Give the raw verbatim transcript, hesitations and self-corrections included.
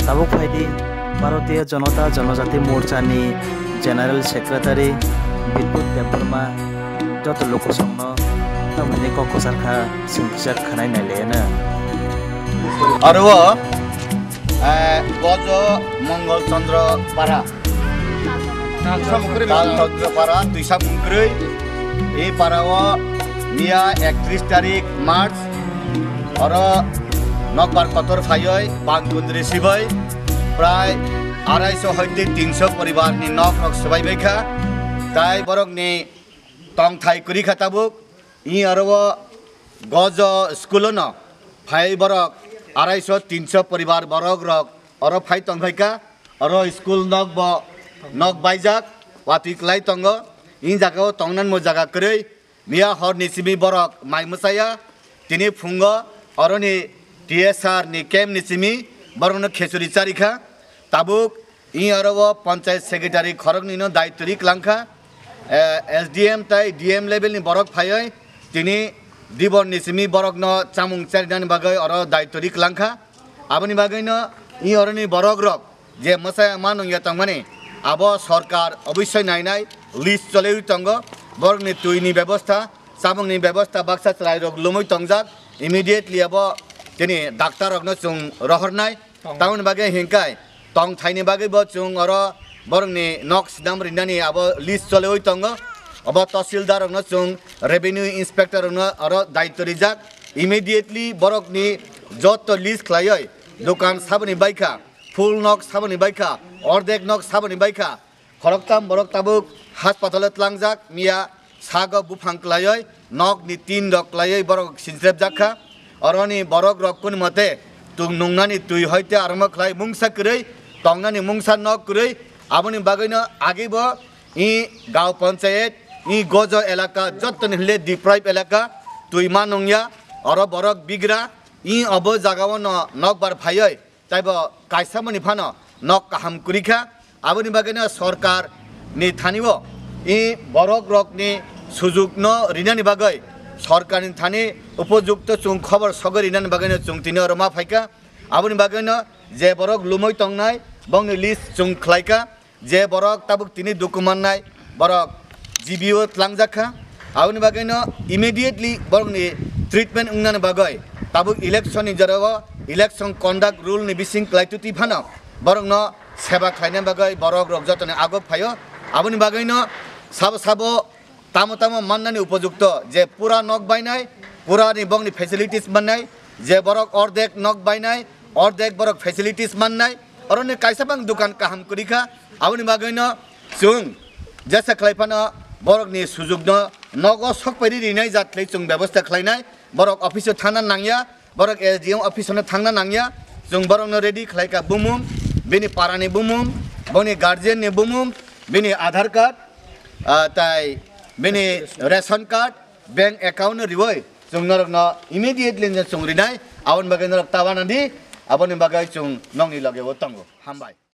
Tabuk phaidi Bharatiya Janata Janajati Morcha ni General Secretary Bidput Debbarma joto lokosongno tamoni kok kwchar kha singkijak khanai nailaiano. Aro o, eh, Gojo Mongol Chandra Para. Tal Chandra Para, Tuisa Mungkrwi. Ei para o miya ektris tarik March, oro nokbar kotor phaioi, bang kundri sibai, prai arai so hoite tin so poribar ni nok rok swbai bai kha. Tai borok ni tongthai kwrwi kha tabuk. I aro o Gojo school o no phai borok arai so tin so poribar borok rok oro phai tong phai kha. Oro school nok bo nok baijak, watwi kwlai tongo. I jaga o tongnan mo jaga kwrwi. Miya hor ni simi borok mai mwsaya. Tini phungo oroni T S R ni camp ni simi borokno khechuri chari kha. Tabuk i aro o panchayat secretary khoroknwi no daitwri kwlang kha. Eh, S D M tai D M level ni borok phaioi tini dibor ni simi borokno chamung charinani bagwi oro daitwri kwlang kha. Aboni bagwino i oroni borok rok je mwsaya ma nungya tongmani, abo sorkar obossoi nainai, list cholewi tongo. Borokni twini bebosta, chamungni bebosta baksa chwrairok lumwi tongjak, immediately abo chini daktar rokno chwng rohornai. Tongo. Tamoni bagwi hinkai tongthaini bagwi bo chwng oro borokni nok snam rinani abo list cholewi tongo. Obo tahsildar rokno chwng revenue inspector rokno oro daitw rijak, immediately borokni jotto list khlaioi, dokan saboni baikha, full nok saboni baikha, ordek nok saboni baikha, khoroktam borok tabuk haspatalo tlangjak, miya sago buphang kwlaioi, nok ni tin rok kwlaioi borok sinsrepjak kha. Oroni borok rok kuni mote tung nungnani twi hoite armo khlai mungsa kwrwi, tongnani mungsa nok kwrwi. Aboni bagwino agibo i gaon panchayat, i Gojo elaka, jottoni hwnle deprive elaka, twi ma nungya, oro borok bigra, i obo jagao no nokbar phaioi, taibo kaisa mani phano nok kaham kwrwi kha. Aboni bagwino sorkar ni thani o i borok rok ni sujug no rinani bagwi sorkar ni thani upojukto chwng khobor sogwi rinani bagwino chwng tini oro ma phaikha. Aboni bagwino je borok lumwi tongnai bongni list chwng khlaikha, je borok tabuk tini duku mannai borok G B o tlangjak kha. Aboni bagwino immediately borokni treatment wngnani bagwi tabuk election ni jorao election conduct rule ni bising kwlai tuti phano borokno seba khlaina bagwi borok rok jotoni agok phaio. Aboni bagwino sabo sabo tamo tamo mannani upojukto je pura nok bainai, pura ni bongni facilities mannai, je borok ordek nok bainai, ordek borok facilities mannai, oroni kaisa bang dukan kaham kwrwi kha. Aboni bagwino chwng jesa khlai phano borokni sujugno nogo sok pairi rinai jat khlai chwng bebosta khlainai. Borok office o thangna nangya, borok S D M office no thangna nangya. Chwng borokno ready khlai kha bumung, bini parani bumung, boni guardian ni bumung, bini Aadhaar card, ah, tai bini ration card, bank account no riwi chwng norokno immediately no chwng rinai. Aboni bagwi norok ta uanadi, aboni bagwi chwng nokni loge o tongo. Hambai.